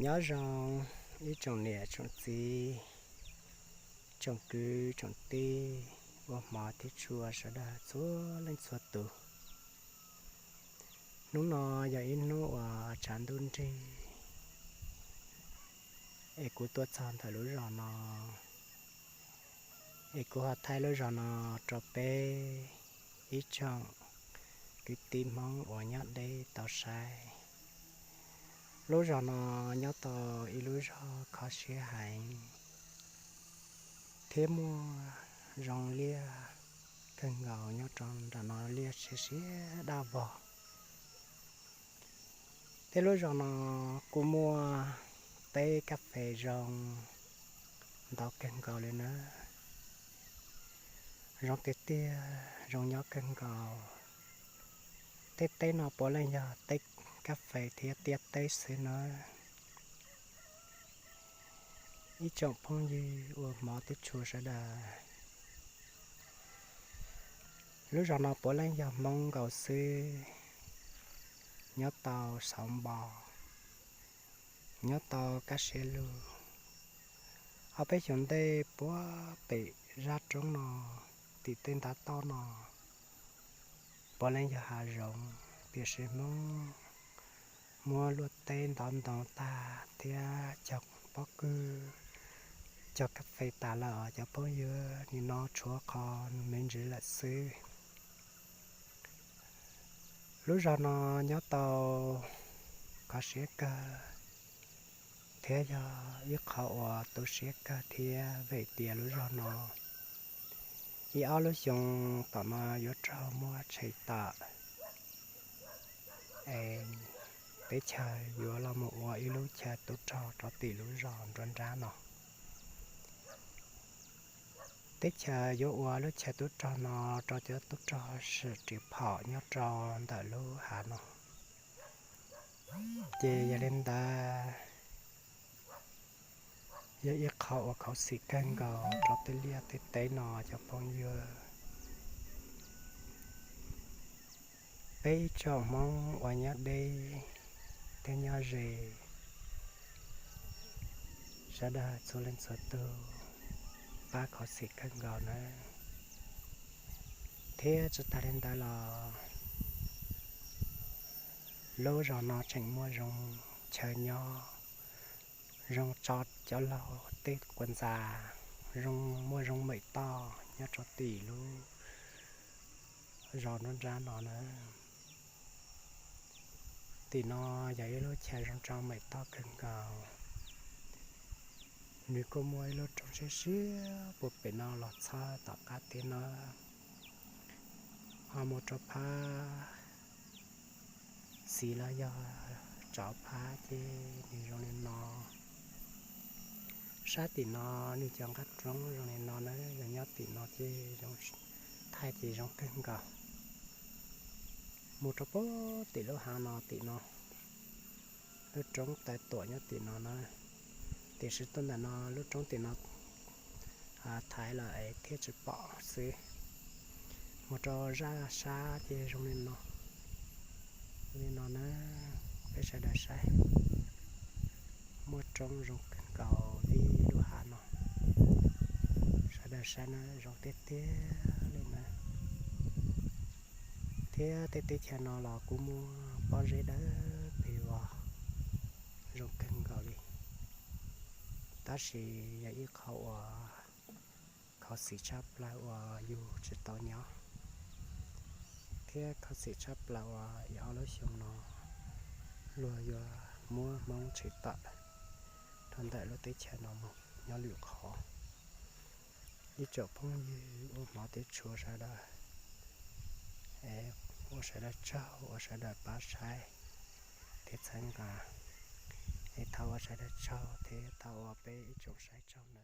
Nyob zoo ib tsoom niam tsoom txiv, tsoom kwv tsoom tij, ua hmov thiab tshua sawv daws txhua leej txhua tus. Hnub no yog ib hnub uas tshav ntuj nrig, es kuv tuaj txog ntawm lub zos no, es kuv ho thaij lub zos no rau peb ib tsoom kwv tij Hmoob uas nyob deb tau saib. Lub zos no nyob tau ib lub zos kho siab heev thiab muaj zoo liaj kawg nkaus nyob rau nram no, liaj siab siab daj vog. Thiab lub zos no kuj muaj teb kas fes zoo ntau kawg nkaus li nawb. Zoo tiag tiag, zoo nyob kawg nkaus. Tej teb no puav leej yog teb kas fes thiab tiaj teb xwb nawb. Ib tsoom phooj ywg ua hmov thiab tshua sawv daws, lub zos no puav leej yog Hmoob nkaus xwb, nyob tau xauv npo, nyob tau kaj siab lug. Ob peb xyoos ntej puag pem zaj roob no, tim tej ntav toj no, puav leej yog hav zoov, tiam sis Hmoob muab luaj teb ntov ntoo tag thiab cog pob kws, cog kas fes tas lawm os cov phooj ywg, nim no tshuav qhov me ntsis lawm xwb. Lub zos no nyob tau kho siab kawg, thiab yog ib qho uas tu siab kawg thiab vim tias lub zos no ib ob lub xyoo tom no yuav raug muab tshem tawm, es teb chaws yuav los mus ua ib lub chaw tub rog rau tim lub zos nruab nrab no. Teb chaws yuav ua lub chaw tub rog no rau cov tub rog sim ris phom nyob rau ntawm lub hav no. Ces yog li ntawd, yog ib qho uas khuv xim kawg nkaus rau tej liaj tej teb no cov phooj ywg. Peb ib tsoom Hmoob uas nyob deb thiab nyob ze, sawv daws txhua leej txhua tus pab khuv xim kawg nkaus nawb. Thiab tsis tas li ntawd los lub zos no tseem muaj zoo chaw nyob, zoo tso cov laug tej quas ntxa, zoo muaj zoo mem toj nyob rau tim lub zos nruab nrab no na. Tim no yog ib lub chaw zoo tso mem toj kawg nkaus. Nws kuj muaj ib lub roob siab siab puag pem no los txog tom qab tiag no, ho mus rau phab xis los yog rov phab ces nws zoo li no. Sab tim no nws cov nqaj roob zoo li no na, yog nyob tim no ces zoo, thaij ces zoo kawg nkaus. Mus rau puag tim lub hav no tim no, lub roob taw tuam nyob tim no na. Tiam sis tuaj ntawm no lub roob tim no thaiv lawm es thiaj tsis pom xwb. Mus rau zaj sab ces zoo li no, li no na, peb sawv daws saib. Muaj roob zoo kawg nkaus li lub hav no, sawv daws saib na, zoo tiag tiag li na. Thiab tej teb chaws no los kuj muaj pob zeb dawb pes vog, zoo kawg nkaus li. Tab sis yog ib qho uas khuv xim tshaj plaws uas yus tsis tau nyob, thiab khuv xim tshaj plaws uas ib ob lub xyoo no luag yuav muab Hmoob tshem tawm rau ntawm lub teb chaws no mus nyob lwm qhov. Ib tsoom phooj ywg ua hmov thiab tshua sawv daws, es ua sawv daws tsaug, ua sawv daws pab saib thiab txhawb nqa, es thov ua sawv daws tsaug thiab thov ua peb ib tsoom saib tsaug na.